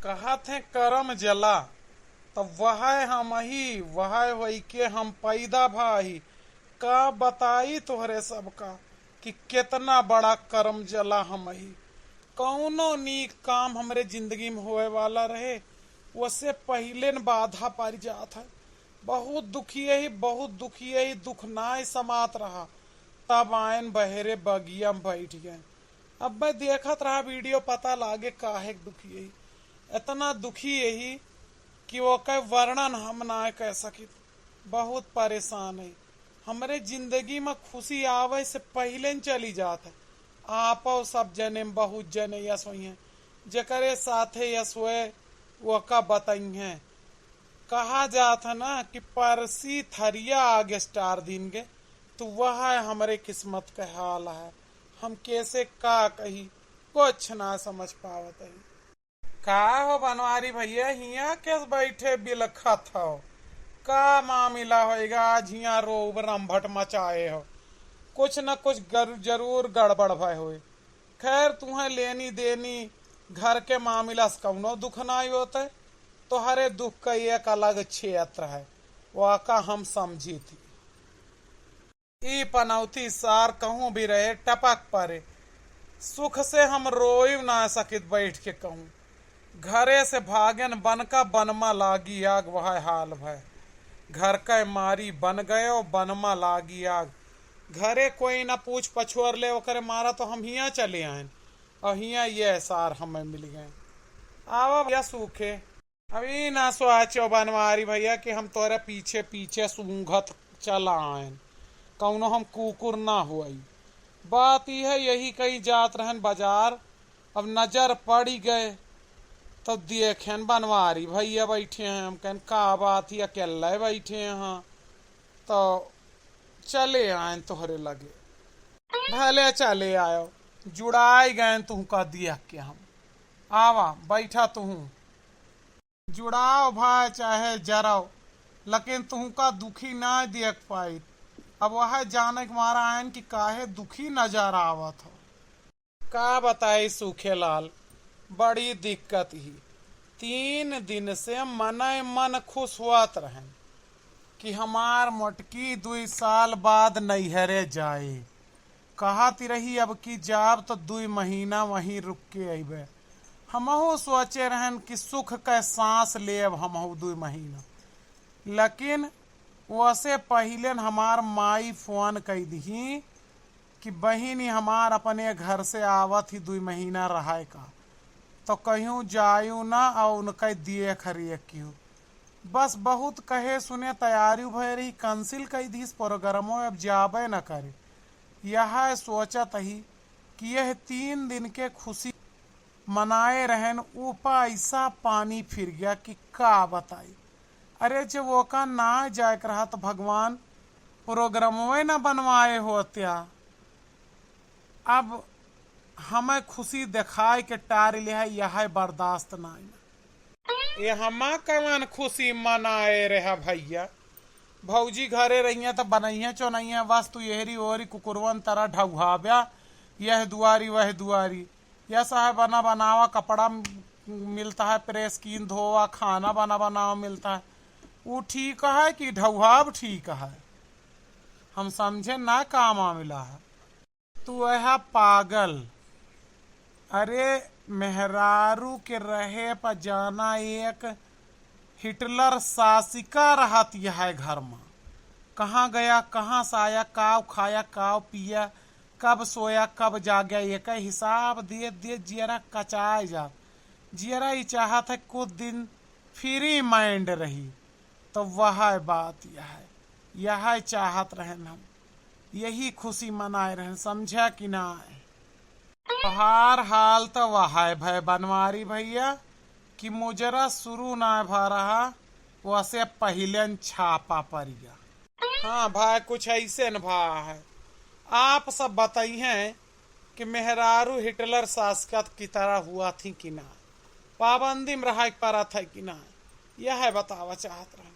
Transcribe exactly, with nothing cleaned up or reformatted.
कहत हैं करम जला, तब वहै हमही, वहै होइके हम पैदा भाई। का बताई तोहरे सबका कि केतना बड़ा करम जला हमही। कौनो नीक काम हमरे जिंदगी में होए वाला रहे, वसे पहिले न बाधा परि जात है। बहुत दुखी ही, बहुत दुखी ही, दुख नाय समात रहा। तब आयन बहरे बगिया में बैठ गए। अब मैं देखत रहा वीडियो, पता लागे काहे दुखी ही। इतना दुखी ही कि ओकर वर्णन हम ना कह सकित। बहुत परेशान ही। हमरे जिंदगी में खुशी आवे से पहिले न चली जात है। आपो सब जने में बहुत जने यस होइहैं, जेकरे साथे यस होए, ओका बतइहैं। कहा जात है ना कि परसी थरिया आगे स्टार दिन के, तो वह है हमरे किस्मत के हाल है। हम कैसे का कही, कुछ ना समझ पावत ही। का हो बनवारी भैया, हियाँ कैस बैठे बिलखत हो? का मामिला होइगा, आज हियाँ रोब रंभट मचाए हो? कुछ न कुछ गर-, जरूर गड़बड़ भय होए। खैर, तुहें लेनी देनी घर के मामिला से कौनो दुख नाई होते, तोहरे दुख का एक अलग क्षेत्र है, वाका हम समझी थी। ई पनौती सार कहूँ भी रहे टपक परे। सुख से हम रोइव ना सकित बैठ के कहूँ। घरे से भागेन बन का बन मा लागी आग, वह हाल भय। घर के मारी बन गयो, बन मा लागी आग। घरे कोई ना पूछ पछोर ले, ओकरे मारा तो हम हियाँ चले आएन। और हियाँ ये सार हमें मिल गए। आवा भैया सूखे। अब ई ना सोचो बनवारी भैया कि हम तोरे पीछे पीछे सूंघत चला आएन, कौनो हम कुकुर ना हुई। बात ई है, यही कहीं जात रहन बाजार, अब नजर पड़ी गए तो देखेन बनवारी भैया बैठे हैं। हम कहन का बात ही, अकेले बैठे हैं, तो चले आएन तोहरे लगे। भले चले आयो, जुड़ाई गएन तुहका देख के हम। आवा बैठा तुहूँ। जुड़ाओ भाई चाहे जराओ, लेकिन तुहका दुखी ना देख पाई। अब वह जाने के मारा आयन कि काहे दुखी नजर आवत हो। का बताई सूखेलाल, बड़ी दिक्कत ही। तीन दिन से मने मन खुश होत रहन कि हमार मोटकी दुई साल बाद नैहरे जाए। कहत रही, अब की जाब तो दुई महीना वहीं रुक के अइबे। हमहू सोचे रहन कि सुख के सांस लेब हमहू दुई महीना, लेकिन वसे पहिले न हमार माई फोन कई दिही कि बहिनी हमार अपने घर से आवत ही दुई महीना रहे का, तो कहूँ जायू ना और उनका देख रेख किहू। बस बहुत कहे सुने तैयारी भय रही, cancel कई दिहिस प्रोग्रामो, अब जाबे न करे। यह सोचत ही कि यह तीन दिन के खुशी मनाए रहन, ऊ पैसा पानी फिर गया कि का बताई। अरे, जब ओका ना जाए के रहा तो भगवान प्रोग्रामवे ना बनवाए होत्या। अब हमें खुशी देखाए के टार लिहा, यह बर्दाश्त ना। ये हमा कवन खुशी मनाए रहा भैया? भौजी घरे रहिया तो बनैया चोनैया, बस तू एहरी ओहरी कुकुरवन तरह ढौहाब्या, यह दुआरी वह दुआरी। यह साहब बना बनावा कपड़ा म-, मिलता है, प्रेस कीन धोवा, खाना बना बनावा मिलता है। वो ठीक है कि ढौहाब ठीक है? हम समझे ना का मामिला है। तू है पागल। अरे, मेहरारू के रहे पर जाना एक हिटलर शासिका रहत यह घर में। कहाँ गया, कहाँ से आया, काव खाया, काव पिया, कब सोया, कब जाग्या, एक हिसाब दिए दिए जियरा कचाए जा। जियरा ही चाहत है कुछ दिन free mind रही। तो वह बात यह है, यह चाहत रहन हम, यही खुशी मनाए रहन, समझा कि ना? तोहार हाल तो वह है भय बनवारी भैया कि मुजरा शुरू ना भा रहा, वसे पहिले न छापा पड़ गया। हाँ भाई, कुछ ऐसे न भा है। आप सब बताइए कि मेहरारू हिटलर शासकत की तरह हुआ थी कि ना, पाबंदी में रहा परत है कि ना, यह बतावा चाहत रहा।